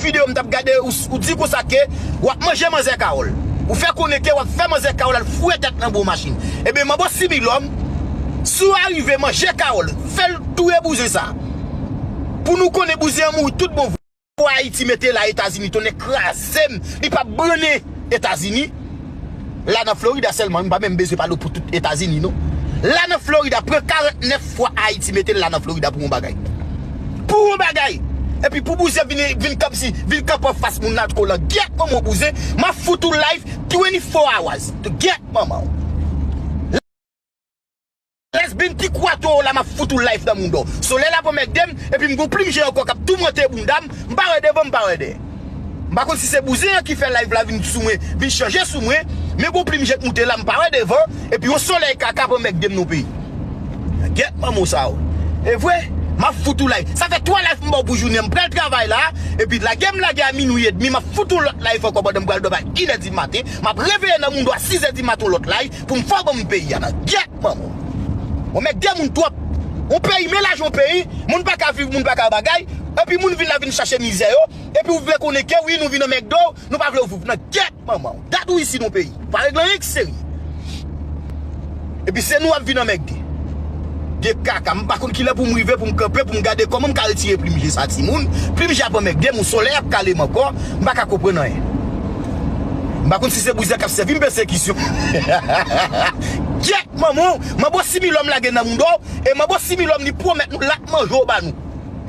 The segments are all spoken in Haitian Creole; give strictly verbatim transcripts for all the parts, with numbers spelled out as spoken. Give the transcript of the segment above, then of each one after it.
videyo m t ap gade, ou, ou di konsa ke w ap manje manzè Kawòl. Ou fè konnen ke w ap fè manzè Kawòl al foure tèt nan bon machin. Ebyen, manbo Similòm, si w arive manje Kawòl, fè l touye bouzen sa. Pou nou konnen bouzen an mouri tout bon vre. Pou Ayiti mete la Etazini, tonnè kraze m, li p ap brannen Etazini. La nan Florida sèlman, m pa menm bezwen pale w pou tout Etazini, non. La nan Florida, pran karannèf fwa Ayiti mete l la nan Florida pou yon bagay. Pou yon bagay! Epi pou bouzen vin, vin kòmsi, vin kanpe anfas moun la, kou lan, gyèt manman w bouzen, m ap fout ou live twenty-four hours. Gyèt manman w. Lèsbyen ki kwato la, m ap fout ou live nan mouda w. Solèy la pran mègde m, epi m gon plim je ankò k ap toumante bounda m, m pa wè devan, m pa wè dèyè. M pa konn si se bouzen an ki fè live la vin sou mwen, vin chanje sou mwen, men gon plim je k moute la, m pa wè devan, epi yon solèy kaka pran mègde m nan peyi. Gyèt manman w sa yo. E vre, m ap fout ou live. Sa fè twa live m ba w pou jounen an, m pral travay la, epi lage m lage a minwi edmi, m ap fout ou lòt live ankò pandan m pral dòmi a inè di maten, m ap reveye nan mouda w a sizè di maten yon lòt live, pou m fè w ban m peyi a nan gyèt manman w. Ou mègde moun twòp. Yon peyi, men lajan yon peyi, moun pa ka viv, moun pa ka bagay, epi moun vin la vin chache mizè yo, epi ou vle konnen ke wi, nou vin anmègde w, nou pa vle w viv nan gyèt manman w. Dat ou isi nan yon peyi. Pa regle anyen ki serye. Epi se nou ap vin anmègde. De kaka, m pa konn kilè pou m rive, pou m kanpe, pou m gade kòman m ka retire plim je sa timoun. Plim je ap anmègde m, yon solèy ap kale m ankò, m pa ka konprann anyen. M pa konn si se bouzen k ap sèvi m pèsekisyon. Gyèt manman w, manbo Similòm lage nan mouda w, e manbo Similòm li pwomèt nou l ap manje w ba nou.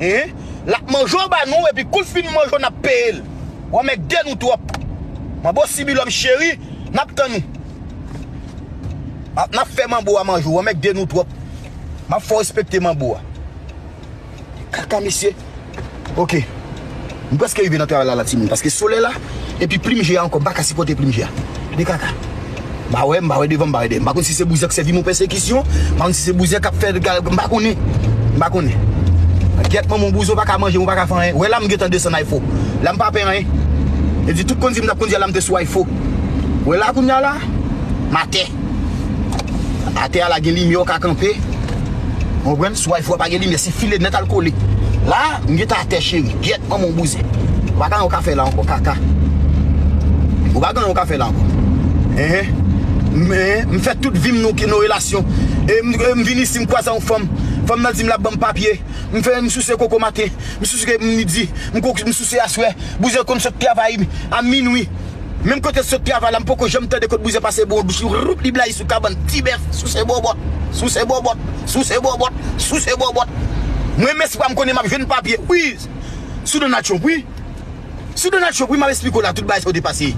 Hein? L ap manje w ba nou, epi kou l fin manje w, n ap peye l. Ou anmègde nou twòp. Manbo Similòm cheri, n ap tann ou. N ap, n ap fè manbo a manje w, ou anmègde nou twòp. M ap fè w respekte manbo a. Kaka, mesye. Ok. M prèske rive nan travay la, la, timoun. Paske solèy la, epi plim je a ankò, m pa ka sipòte plim je a. De kaka. M pa wè, m pa wè devan, m pa wè dèyè. M pa konn si se bouzen k sèvi m yon pèsekisyon, m pa konn si se bouzen k ap fè, m pa konnen. M pa konnen. Gyèt manman w bouzen, ou pa ka manje, ou pa ka fè anyen. Wè la, m gentan desann ayfo. La, m pa pè anyen. E di tout kondi m t ap kondi a la, m te sou ayfo. Wè la, kounye a la, m atè. Atè a la gen limyè, ou ka kanpe. Ou konprann? Sou ayfo a pa gen limyè, se file nèt al kole. La, m gentan atè cheri. Gyèt manman w bouzen. Ou pa gen anyen ou ka fè la ankò, kaka. Ou pa gen anyen ou ka fè la ankò. Enhen. Men, m fè tout vi m nan, nan relasyon. E m, e m vin isi, m kwaze yon fanm. Fanm nan di m l ap ban m papye. M fè, m souse koko maten. M souse midi. M ko-, m souse aswè. Bouzen konn sot travay a minwi. Menm kote sot travay la, m poko janm tande kot bouzen pase bò bouch li, roup li blayi sou kabann ti bèf, souse bòbòt, souse bòbòt, souse bòbòt, souse bòbòt. Mwen menm espwa m konnen m ap jwenn papye, wi, sou Donald Trump, wi. Sou Donald Trump, wi, m ap esplike w la, tout bagay sa yo te pase.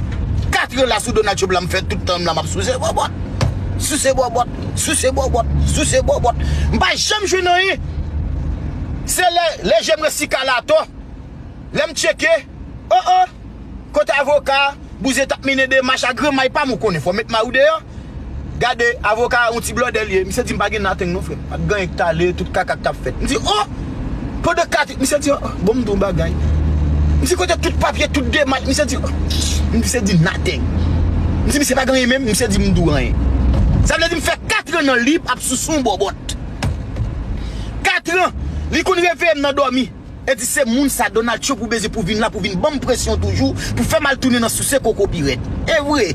Katran la sou Donald Trump la, m fè tout tan m la, m ap souse bòbòt. Souse bòbòt, souse bòbòt, souse bòbòt. M pa janm jwenn anyen. Se lè, lè je m resi kale atò. Lè m tcheke, oh, oh, kote avoka, bouzen t ap mennen demach a gran may pa m, ou konnen, fò met may ou deyò. Gade, avoka a yon ti blòdè l ye. Misye di m pa gen nothing non, frè m. Pa t gen anyen k t ale, tout kaka k t ap fèt. M di, oh! Pandan kat, misye di, oh, oh, bon, m di w yon bagay. M di, kote tout papye, tout demach? Misye di, oh. Misye di nothing. M di, misye pa gen anyen menm? Misye di m di w anyen. Sa vle di m fè katran nan li ap souse yon bòbòt. Katran! Li konn reveye m nan dòmi. E di se moun sa Donald Trump ou bezwen pou vin la, pou vin ban m presyon toujou, pou fè m al tounen nan souse koko pi rèd. E vre!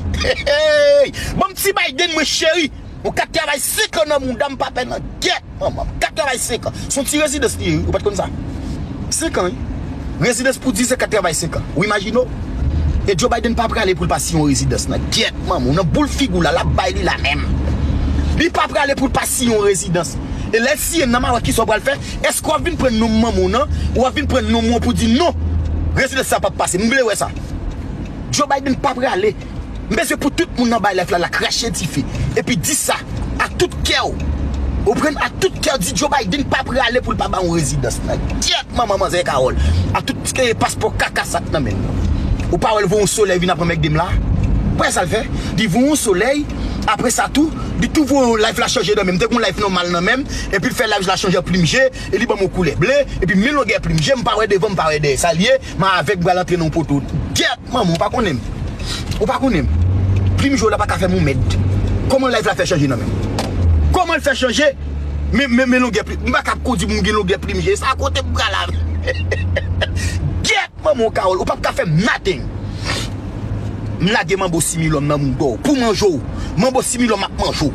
Ban m ti Biden mwen cheri! Yon kat travay senk an nan mouda m pa pè nan gyèt manman m. Kat travay senk an. Se yon ti rezidans li ye, wi. Ou pa t konn sa? Senk an, wi. Rezidans pou diz an, kat travay senk an. Ou imajine w? E Joe Biden pa prale pou l pa siyen yon rezidans nan gyèt manman w, nan boul figi w la, l ap bay li la menm. Li pa prale pou l pa siyen yon rezidans. E lè l siyen l nan, m a wè kisa w pral fè. Èske w ap vin pran non manman w nan? Ou ap vin pran non mwen pou di non? Rezidans sa p ap pase. M vle wè sa. Joe Biden pa prale. M bezwen pou tout moun nan bay live la, la krache dife. Epi di sa a tout kè w. Ou konprann? A tout kè w, di Joe Biden pa prale pou l pa ba w rezidans nan gyèt manman manzè Carole. A tout kè paspò kaka sa k nan men l. Ou pa wè l voye yon solèy vin ap anmègde m la? Ou pa wè sa l fè? Li voye yon solèy, apre sa tou, li tou voye yon live la chanje nan men m. M te gon live nòmal nan men m, epi l fè live la chanje an plim je, e li ban m yon koulè ble, epi men longè plim je, m pa wè devan, m pa wè dèyè. Sa l ye, m avèg, m pral antre nan yon poto. Gyèt! Manman, ou pa konnen m. Ou pa konnen m. Plim je w la pa ka fè m yon mèd. Kòman live la fè chanje nan men m? Kòman l fè chanje? Men, men, men longè plim. M pa ka ap kondi pou m gen longè plim je. Sa kote m pral la? Gyèt! Manman w Kawòl, ou p ap ka fè m nothing. M lage manbo Similòm nan mouda w pou manje w. Manbo Similòm ap manje w.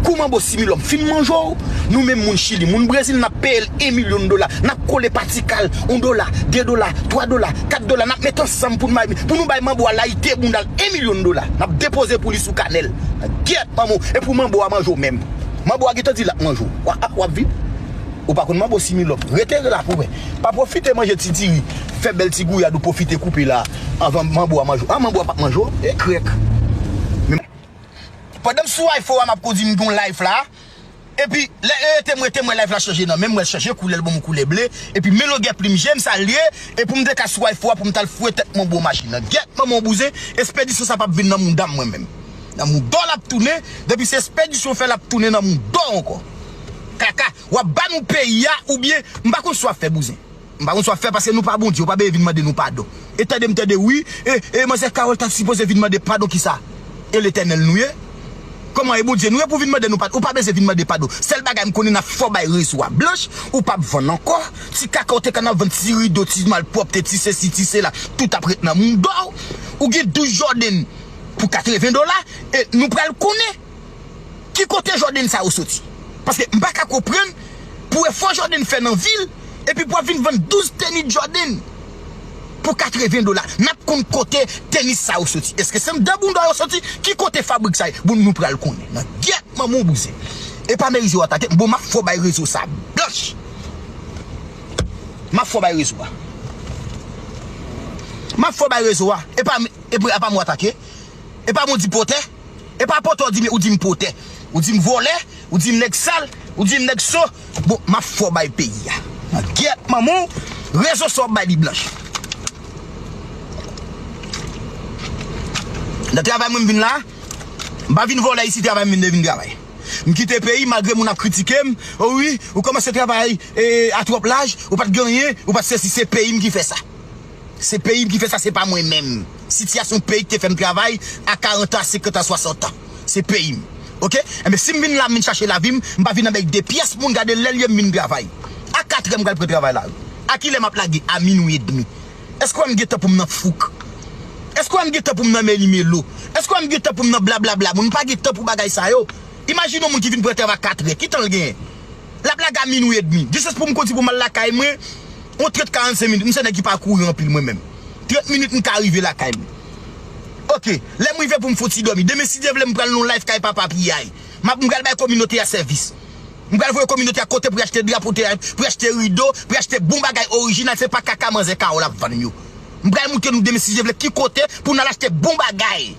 Kou manbo Similòm fin manje w, nou menm moun Chili, moun Brezil, n ap peye l en milyon dola. N ap kole pa ti kal, yon dola, de dola, twa dola, kat dola. N ap met ansanm pou n bay, pou nou bay manbo a layite bounda l en milyon dola. N ap depoze pou li sou kanè l. Gyèt manman w, e pou manbo a manje w menm. Manbo a gentan di l ap manje w. W a, w ap viv. Ou pa konn manbo Similòm. Rete la pou wè. Pa pwofite manje ti diri. Fè bèl ti gouyad ou pwofite koupe la. Anvan manbo a manje w. An manbo a p ap manje w. E krèk. Men, pandan m sou iPhone a, m ap kondi m gon live la. Epi, lè e rete m rete m wè live la chanje nan men m, m wè l chanje koulè, l ban m yon koulè ble. Epi, men longè plim je m sa l ye. E pou m te ka sou iPhone a, pou m t al foure tèt manbo machin nan. Gyèt manman w bouzen, espedisyon sa p ap vin nan mouda m mwen menm. Nan mouda w l ap tounen, depi se espedisyon w fè l ap tounen nan mouda w ankò. Kaka, w ap ba nou peyi a, oubyen, m pa konn sa w ap fè bouzen. M pa konn sa w ap fè paske nou pa Bondye, ou pa bezwen vin mande nou padon. E tande m tande wi, e, e manzè Kawòl ta sipoze vin mande padon kisa? E Letènèl nou ye? Kòman e Bondye nou ye pou vin mande nou padon? Ou pa bezwen vin mande padon. Sèl bagay m konnen n ap fè w bay rezo a blanch, ou p ap vann ankò. Ti kaka w te konn ap vann, ti rido, ti malpwòpte, ti sesi, ti sela, tout ap ret nan mouda w. Ou gen douz Jordan pou katreven dola, e nou pral konnen ki kote Jordan sa yo soti. Paske m pa ka konprann pou efò Jordan fè nan vi l, epi pou ap vin vann douz tenis Jordan pou katreven dola. N ap konn kote tenis sa yo soti. Èske se anndan bounda yo soti? Ki kote fabrik sa ye? Bon, nou pral konnen. Nan gyèt manman w bouzen. E pa merize w atake m. Bon, m ap fè w bay rezo sa blanch. M ap fè w bay rezo a. M ap fè w bay rezo a. E pa, e pa, e pa m w atake. E pa m w di potè. E pa potè w di m, ou di m potè. Ou di m vòlè. Ou di m nèg sal. Ou di m nèg so. Bon, m ap fè w bay peyi a. Nan gyèt manman w, rezo sa w ap bay li blanch. Nan travay mwen m vin la, m pa vin vòlè isi, travay mwen m te vin travay. M kite peyi malgre moun ap kritike m. O wi, ou kòmanse travay e, a twòp laj, ou pa t gen anyen, ou pa t sesi, se peyi m ki fè sa. Se peyi m ki fè sa, se pa mwen menm. Sitiyasyon peyi ki te fè m travay a karant an, a senkant an, a swasant an. Se peyi m. Oke? Enben, si m vin la, m vin chache lavi m, m pa vin anmède pyès moun, gade lè l ye m vin travay. A katrè m pral pran travay la. A kilè m ap lage? A minwi edmi. Èske w wè m gen tan pou m nan fouk? Èske w wè m gen tan pou m nan meli melo? Èske w wè m gen tan pou m nan blablabla? Moun pa gen tan pou bagay sa yo. Imajine yon moun ki vin pran travay a katrè. Ki tan l genyen? L ap lage a minwi edmi. Jis pou m kondi pou m al lakay mwen, yon trant karannsenk minit. M se nèg ki pa kouri anpil mwen menm. Trant minit m ka rive lakay mwen. Oke, lè m rive pou m fè yon ti dòmi. Demen, si Dye vle, m pral nan yon live kay Papa Piyay. M ap, m pral bay kominote a sèvis. M pral voye kominote a kote pou y achte dra, pou te, pou y achte rido, pou y achte bon bagay orijinal. Se pa kaka manzè Kawòl ap vann yo. M pral montre nou demen, si Dye vle, ki kote pou n al achte bon bagay.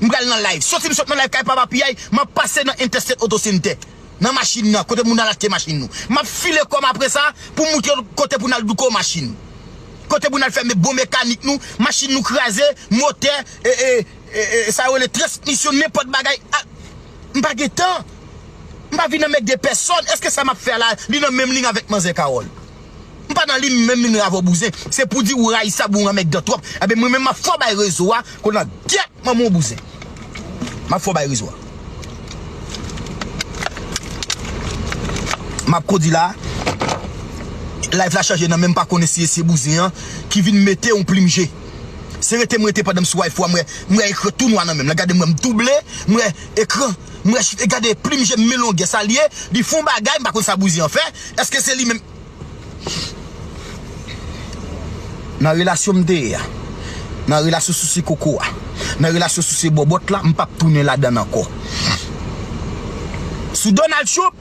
M pral nan live. Soti m sot nan live kay Papa Piyay, m ap pase nan Interstate Auto Center. Nan machin nan, kote moun al achte machin nou. M ap file kò m apre sa pou m montre nou kote pou n al douko machin. Kote pou n al fè bon mekanik nou, machin nou kraze, motè, e, e, e, e, sa yo rele transmisyon, nenpòt bagay. A, m pa gen tan. M pa vin anmède pèsòn. Èske sa m ap fè a la, li nan menm liy avèk manzè Kawòl? M pa nan liy menm liy avè w bouzen. Se pou di ou rayi sa, bon, ou anmèdan twòp. Enben, mwen menm, m ap fè w bay rezo a, konan gyèt manman w bouzen. M ap fè w bay rezo a. M ap kondi la, live la chanje nan men m, pa konnen si e se bouzen an ki vin mete yon plim je. Se rete m rete pandan m sou iPhone, m wè, m wè ekran tou nwa nan men m. Gade m wè m double, m wè ekran, m wè, gade plim je m men longè sa l ye, li fè yon bagay, m pa konn sa bouzen an fè. Èske se li menm? Nan relasyon m te ye a, nan relasyon souse koko a, nan relasyon souse bòbòt la, m p ap tounen ladan l ankò. Sou Donald Trump,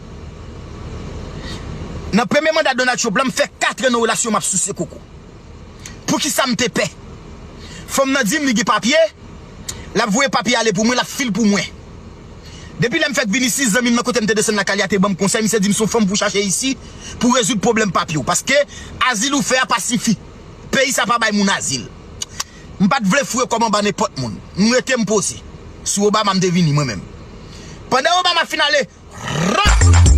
nan premye manda Donald Trump la, m fè kat an nan relasyon m ap souse koko. Poukisa m te pè? Fanm nan di m li gen papye, l ap voye papye ale pou mwen, l ap fil pou mwen. Depi lè m fèk vin isi, zanmi m nan kote m te desann lakay li a te ban m konsèy, misye di m se yon fanm pou w chache isi pou w rezoud pwoblèm papye w. Paske azil ou fè a pa sifi. Peyi sa pa bay moun azil. M pa t vle foure kò m anba nenpòt moun. M rete m poze. Sou Obama m te vini mwen menm. Pandan Obama fin ale, rap!